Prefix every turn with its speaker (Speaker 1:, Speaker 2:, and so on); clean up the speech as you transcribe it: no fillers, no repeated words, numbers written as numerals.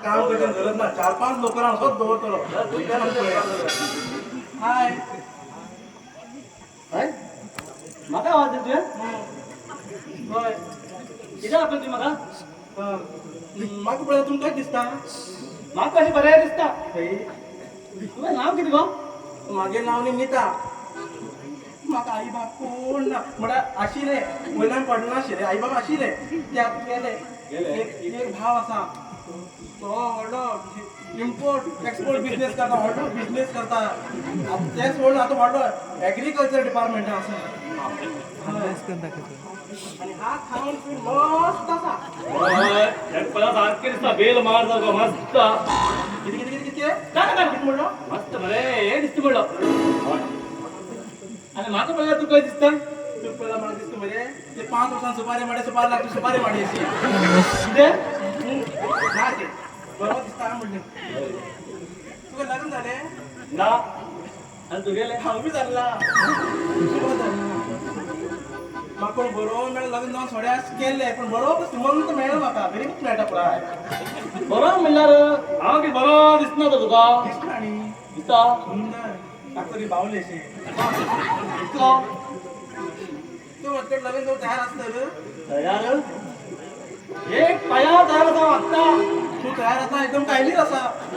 Speaker 1: काम करचे गरज ना, 4-5 लोकांना असोच दवरतलो. हाय.
Speaker 2: हय, म्हाका आवाज दिलो तुवें?
Speaker 1: हय.
Speaker 2: कितें आपल्या तुवें म्हाका?
Speaker 1: म्हाका पळय तुमकां कशें दिसता?
Speaker 2: म्हाका अशें बरें दिसता.
Speaker 1: हय.
Speaker 2: तुजें नांव कितें गो?
Speaker 1: मागे नांव न्ही नीता. म्हाका आई बाप कोण ना, म्हळ्यार आशिल्ले, वयल्यान पडनाशिल्ले. आई बाप आशिल्ले, ते आतां गेले.
Speaker 2: गेले.
Speaker 1: एक एक भाव आसा, तो व्हडलो इम्पोर्ट एक्सपोर्ट बिजनेस करता, व्हडलो बिजनेस करता. आतां ते सोडून आतां व्हडलो एग्रीकल्चर डिपार्टमेंटान आसा. आनी हा खावन पीवन मस्त आसा.
Speaker 2: हय, हें सारकें दिसता, बेल मार सारको मस्त.
Speaker 1: कितें कितें कितें कितें?
Speaker 2: काय काय?
Speaker 1: कितें म्हणलो?
Speaker 2: मस्त बरें हें दिसता म्हणलो. आनी म्हाका पळयल्यार तुका कशें दिसता?
Speaker 1: तूं पळयला म्हाका दिसता मरे ते 5 वर्सां सुपारी माडे, सुपारी लागली, सुपारी माडी अशी.
Speaker 2: कितें?
Speaker 1: ना, ते बरो दिसता म्हणलें. तुका लग्न जालें?
Speaker 2: ना. आनी तुगेलें?
Speaker 1: हांव बी जाल्ला. म्हाका कोण बरो मेळ्ळो लग्न जावन थोडे केल्ले, पण बरो श्रीमंत मेळ्ळो म्हाका, गरीबूच मेळटा पुराय.
Speaker 2: बरो म्हणल्यार हांव कितें बरो दिसना तो तुका?
Speaker 1: दिसता आनी
Speaker 2: दिसता.
Speaker 1: सुंदर ताकतरी बावले अशें.
Speaker 2: इतलो?
Speaker 1: तूं म्हजे लग्न जावन तयार आसता रे?
Speaker 2: तयार, एक पाया तयार आसा आत्तां.
Speaker 1: तूं तयार आसा, एकदम कायलीच आसा.